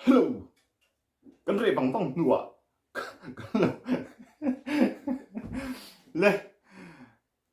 Hello! Kan reh vang vang hnuah kan lo le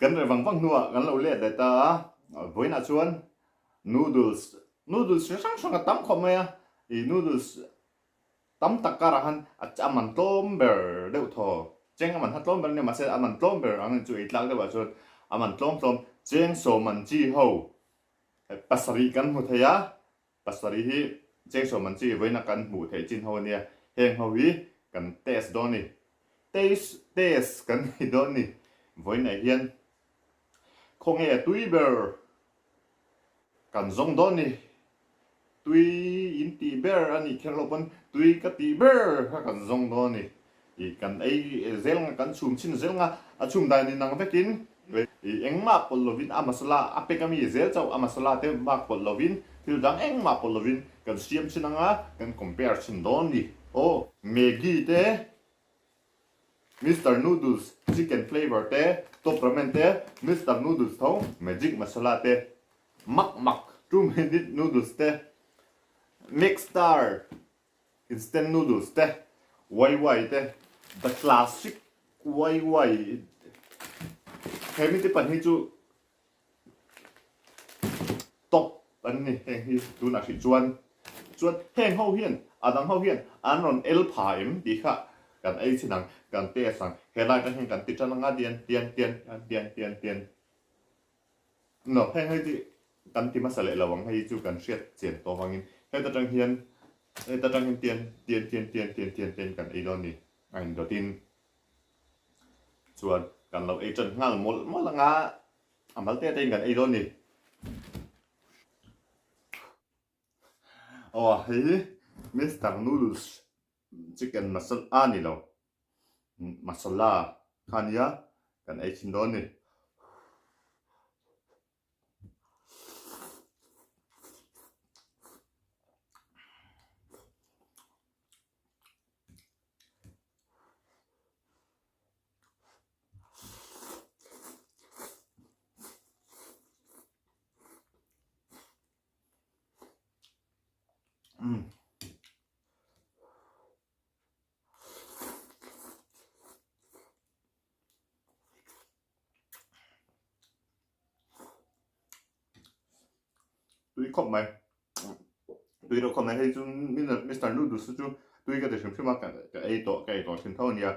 kan reh vang vang hnuah kan lo let leh ta a, vawiinah chuan noodles noodles chi hrang hrang a tam khawp mai a, ih noodles tam tak karah khan a man tlawm ber deuh thaw cheng a man kha tlawm ber a nia mahse a man tlawm ber ang chu ei tlak deuhah chuan a man tlawm tlawm cheng sawm man chi ho pasarih kan hmu thei a. Pasarih hi Chengsaw man chi vawiina kan hmuh theih chin ho ania, heng ho hi kan test dawn ni, taste test kan nei dawn ni, vawiinah hian khawnge a tui ber kan zawng dawn ni, tui in tih ber a nih kher loh pawn tui ka tih ber kha kan zawng dawn ni. I kan ei zel nga, kan chhum chhin zel nga, a chhum dan in ang vekin i engmah pawlh lovin a masala a pek ami zel chauh a masala te bak pawlh lovin thil dang engmah pawlh lovin kan siam chhin anga kan compare chhin dawn ni. Aw Maggi te, Mister Noodles chicken flavour te, Top Ramen te, Mister Noodles tho magic masala te, Mak Mak 2 minute noodles te, Mixstar Instant noodles te, wai wai te, the classic wai wai he mite pahnih chu top an ni heng hi tunah hrih chuan chuan heng ho hian a dang ho hian an rawn el pha em tih kha kan ei chin ang kan test ang helai atang hian kan ti tan anga tian tian tian tian tian tian No, heng hei chu kan ti hmasa leh lo ang, hei chu kan hriat chian tawh vangin heta tang hian heta tang hian tian tian tian tian tian tian tian kan ei dawn ni a indawtin chuan kan lo ei tan nghal mawlh mawlh anga a mal te te in kan ei dawn ni. Aw hei hi Mister Noodles chicken masala a ni lo. Masala kha nia kan ei thin dawn ni. Umm. Tui khawp mai. Tui reuh khawp mai. Hei chu Mister Noodles chu tui ka ti hrim hrim a, ka ei tawh, ka ei tawh thin tho a nia.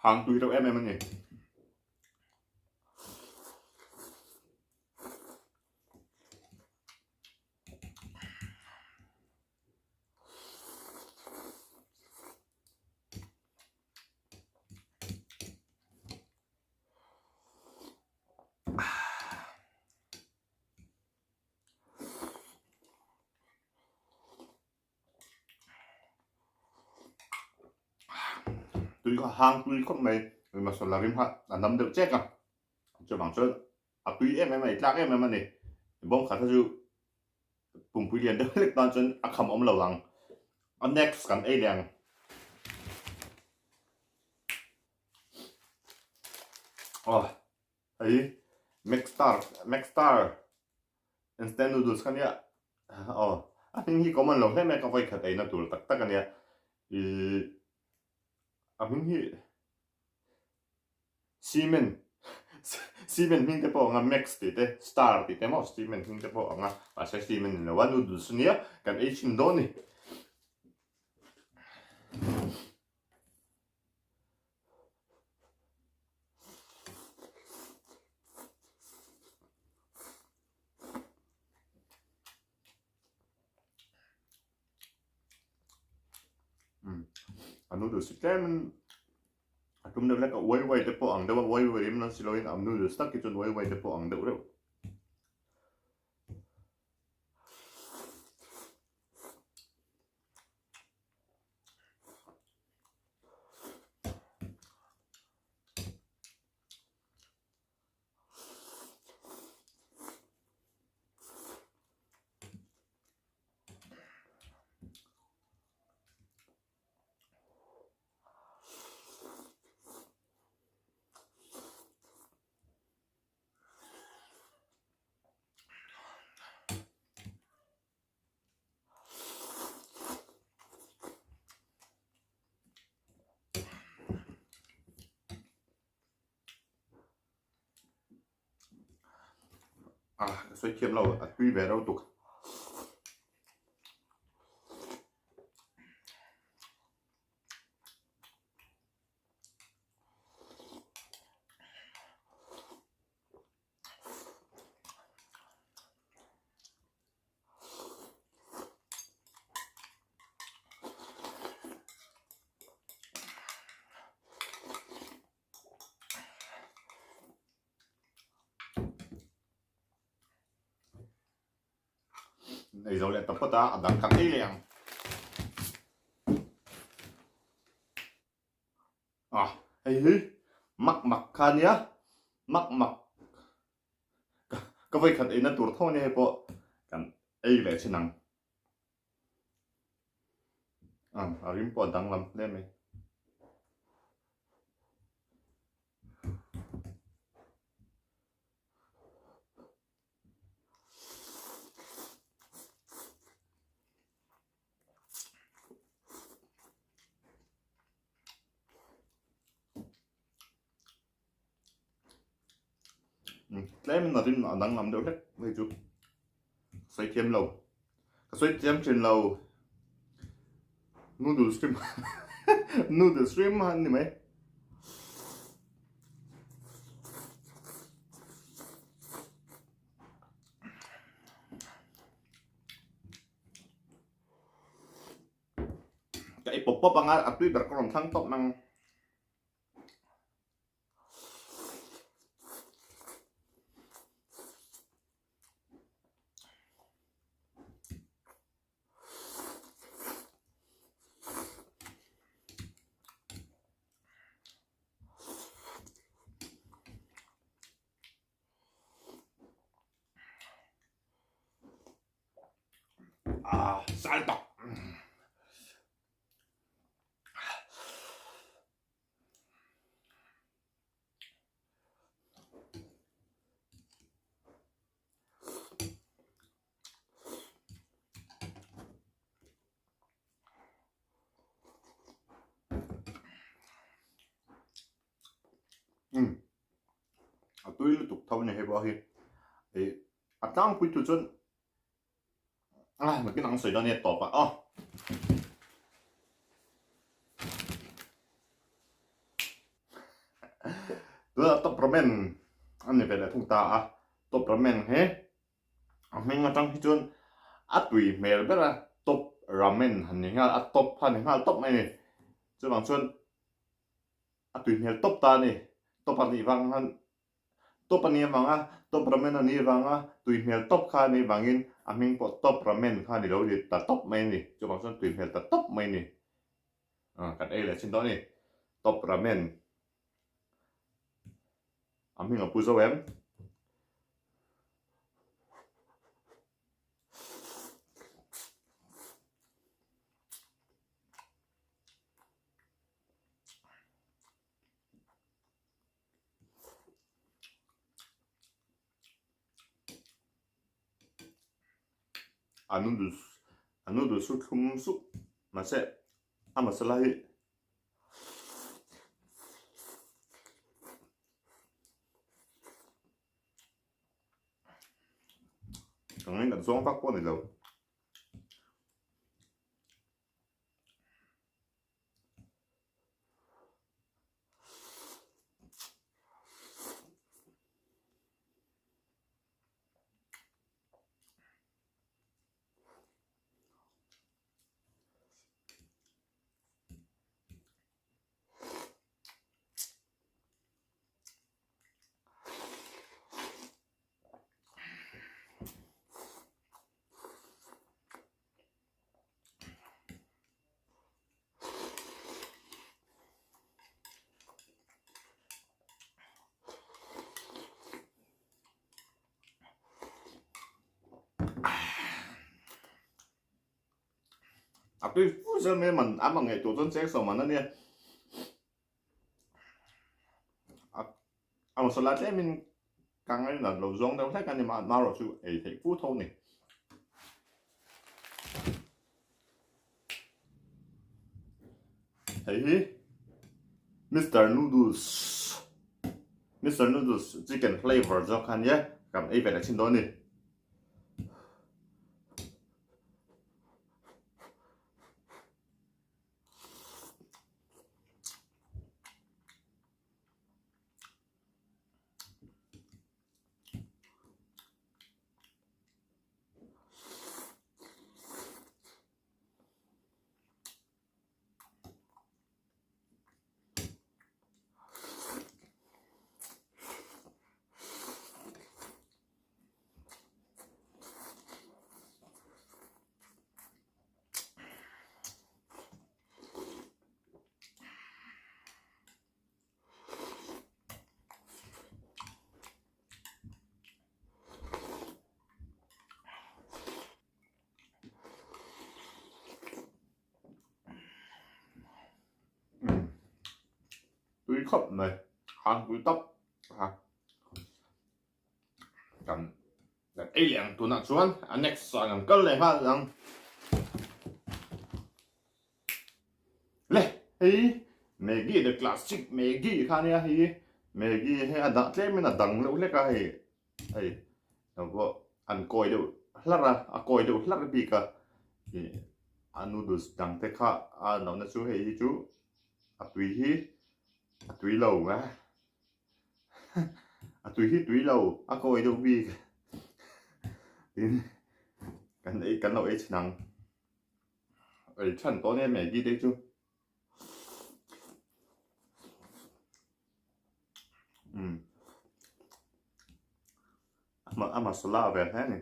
Hang tui reuh em em a ni. Tui kha hang tui khawp mai masala rim kha a nam deuh chek a chuvang chuan a tui em em a ei tlak em em a ni bawng khat kha chu pumpui lian deuh hlek tan chuan a kham awm lo ang a next kan ei leh ang. Aw hei Max Star Max Star instant noodles kha nia aw a hming hi common lo hle mai ka vawi khat eina tur tak tak a nia ih a hming hi Cement cement hming te pawh a ang a max tih te star tih te maw cement hming te pawh a ang a mahse cement ni lo a noodles ania kan ei chhin dawn a ni. A noodles hi tlemin a tum deuh hlek a uai uai te pawh ang deuh a uai uai rim nan si loin a noodles tak hi chuan uai uai te pawh ang deuh reuh. Ah ka sawi thiam lo a tui ve reuh tuk. Ei zo leh ta phawt a, a dang kan ei leh ang. Ah, hei hi mak mak kha nia, mak mak ka vawi khat eina tur tho ania hei pawh kan ei leh thin ang. Ah, a rim pawh a danglam hle mai. Tlem in a rim a danglam deuh hlek hei chu sawi thiam lo ka sawi thiam thin lo noodles hrim noodles hrim a ni mai. Ka ei pawp pawp anga a tui ber ka rawn thlang tawp nang. Ah, sal tak. Um a tui lutuk tho a ni hei pawh hi ih a tlangpui tu chuan ah nakin ang sawi dawn nia tawp ah aw. Tunah top ramen a ni ve leh thung ta a top ramen hi a hming atang hi chuan a tui hmel ber a top ramen han ni nghal a top kha ni nghal tawp mai a ni chuvang chuan a tui hmel tawp ta a ni top a nih vang khan top a nih avanga top ramen a nih avanga tui hmel tawp kha a nih vangin a hming pawh top ramen kha a ni lo ni ta tawp mai a ni chuvang chuan tui hmel ta tawp mai a ni kan ei leh chin tawh a ni top ramen a hming a pu zo em. A noodles a noodles chu thlum sup mahse a masala hi ka ngainat zawng vak pawh a ni lo. A tui fu zel mai a man a man ngaihtuah chuan cheng sawm man a nia. A masala tlemin ka ngainat lo zawng deuh hlek a ni mah erawh chu ei theih fu tho a ni. Hei hi Mister Noodles Mister Noodles chicken flavour zawk kha a nia. Kan ei ve leh thin dawn a ni. Tui khawp mai hang tui tawp a kan kan ei leh ang tunah chuan a next ah kan kal leh nghal ang le hei Maggi the classic Maggi kha ania hei Maggi hei a dah tlem in a dang deuh hlek a hei hei lo pawh an kawi deuh hlarh a a kawi deuh hlarh bik a ih a noodles dang te kha a lohna chu hei hi chu a tui hi a tui lo a a tui hi tui lo a kawi deuh bik tin kan ei kan lo ei chhin ang ei than tawh ania maggi te chu. Umm a masala ve hle a ni.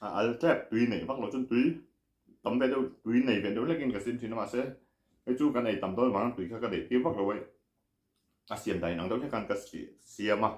A al tep tui neih vak loh chuan tui tam ve deuh tui nei ve deuh hlekin ka sim thin a mahse hei chu kan ei tam dawn vang tui kha ka neih tir vak lo a a siam dan inang deuh hlek khan ka siam a.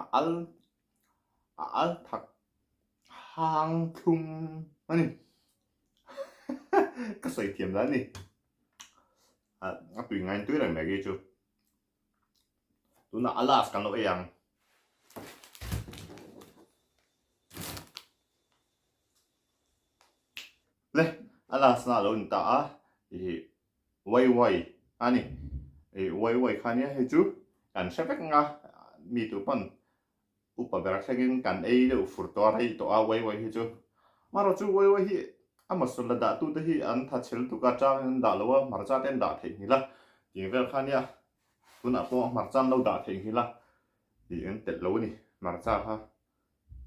A al a al thak hang thlum a ni ka sawi thiam dan a ni a tui ngain tui reng mai chu tunah a last kan lo ei ang. Le a last na a lo ni ta a ih wai wai a ni ih wai wai kha nia hei chu kan hre vek ang a mi tu pawn upa ber thlengin kan ei deuh fur tawh a rei tawh a wai wai hi chu amaherawh chu wai wai hi a masala dah tute hi an tha chhel tuk a changin an dah lo a hmarcha te an dah theih nghilh a tih vel kha nia tunah pawh hmarcha an lo dah theih nghilh a tih an telh lo a ni hmarcha kha.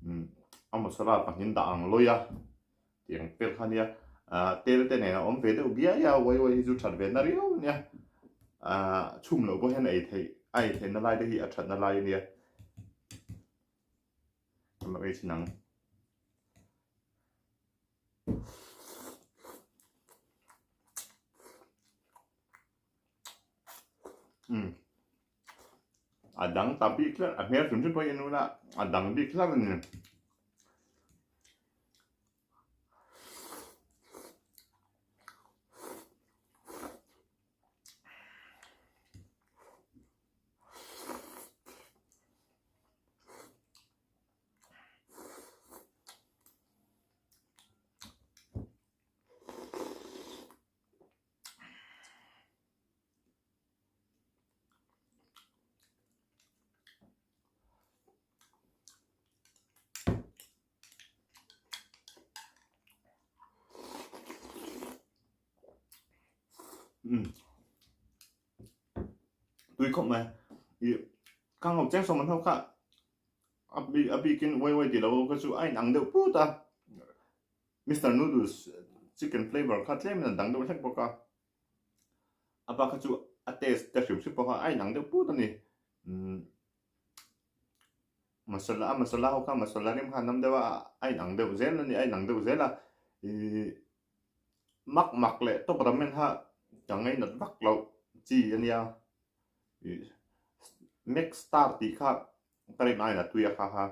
Umm a masala pahnih dah ang lawi a tih ang vel kha nia ah tel te nen a awm ve deuh biai a uai uai hi chu that ve na riau a nia ah chhum loh pawh hian a ei theih a ei theih na lai te hi a that na lai a nia kan lo ei thin ang. Umm a dang ta bik tlat a hmel hrim hrim pawh hi en ula a dang bik tlat a ni. Tui khawp mai ih khang ho cheng sawm an ho kha a bik a bikin uai uai tih loh kha chu a inang deuh put a. Mister Noodles chicken flavour kha tlem in a dang deuh hlek bawk a, a bak kha chu a taste te hrim hrim pawh kha a inang deuh put a ni. Umm masala a masala ho kha masala rim kha a nam deuh a, a inang deuh zel a ni, a inang deuh zel a. Ihh mak mak leh top ramen kha ka ngainat vak loh chi a nia. Ih Max Star tih kha. Ka rin aiin a tui a kha kha.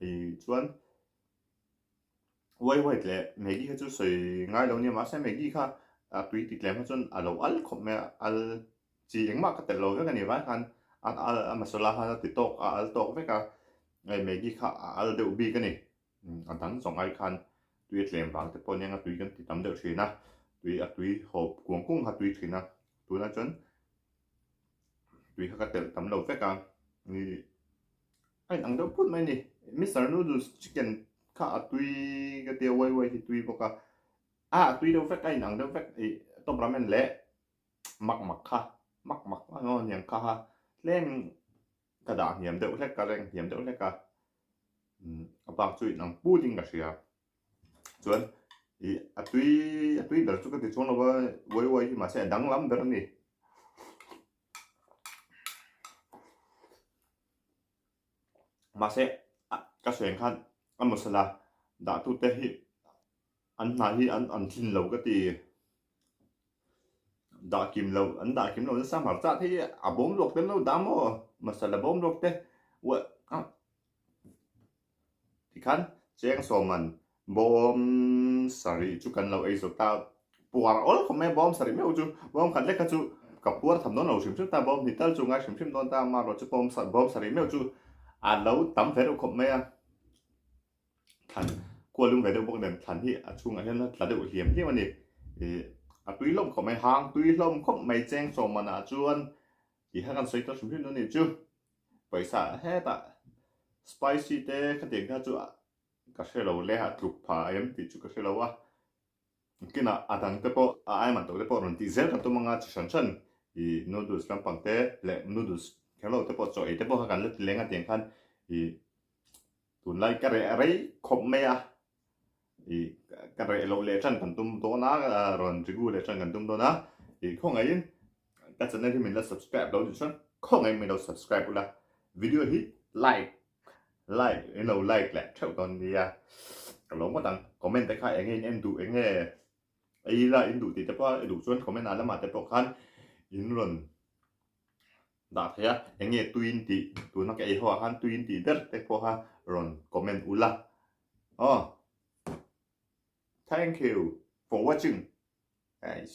Ih chuan Wai white leh Maggi kha chu sawi ngai lo nia mahse Maggi kha a tui ti tlem kha chuan a lo al khawp mai a, al chi engmah ka telh lo vek a ni vai khan a al a masala khan a ti tawk a al tawk vek a, hei Maggi kha a al deuh bik a ni. A dang zawng ai khan tui a tlem vang te pawh nia tui kan ti tam deuh thin a, tui a tui hawp kuang kung kha tui thin a, tunah chuan tui kha ka telh tam lo vek a, A inang deuh phut mai a ni. Mister Noodles chicken kha a tui ka tia wai wai hi tui bawk a. A a tui deuh vek a inang deuh vek ih top ramen leh mak mak kha mak mak a ngaw aniang kha kha tlem ka dah hniam deuh hlek ka reng hniam deuh hlek a a bak chu inang put in ka hria. Chuan ih a tui a tui ber chu ka ti chuang lo va wai wai hi mahse a danglam ber a ni. Mahse ka sawi ang khan a masala dahtute hi an hna hi an an tlin lo ka ti. Dah kim lo an dah kim lo nasa hmarcha te hi a bawm luak te an lo dah maw masala bawm luak te Tikhan cheng sawman bawm sarih chu kan lo ei zawk ta, puar awl khawp mai a bawm sarih meuh chu, bawm khat lek kha chu ka puar tham dawn lo hrim hrim ta, bawm hnih tal chu ngai hrim hrim dawn ta, amaherawh chu bawm bawm sarih meuh chu a lo tam ve deuh khawp mai a, thlan kual lung ve deuh bawk nen thlan hi a chhungah hian a tla deuh hliam hliam a ni, ih a tui hlawm khawp mai, hang tui hlawm khawp mai cheng sawman ah chuan tih kha kan sawi ta hrim hrim dawn a nih chu. Pawisa hetah spicy te khatiang kha chu ka hre lo le a tluk pha em tih chu ka hre lo a, kinah a dang te pawh a ai man tawh te pawh rawn tih zel ka tum anga chi hran hran ih noodles lampang te leh noodles kher lo te pawh chaw ei te pawh kha kan la ti leng a tiang khan ih tunlai ka reh rei khawp mai a ih ka reh loh leh tan kan tum dawn a rawn regu leh tan kan tum dawn a ih khawngaihin ka channel hi min la subscribe lo tih chuan khawngaihin min lo subscribe ula video hi like like in lo like leh theuh dawn nia ka lo ngawt ang comment te kha enge in en duh enge ei la in duh tih te pawh a duh chuan comment ah lamah te pawh khan in rawn dah thei a, eng nge tuiin tih tuna ka ei ho ah khan tuiin tih ber te pawh kha rawn comment ula aw. Thank you for watching guys.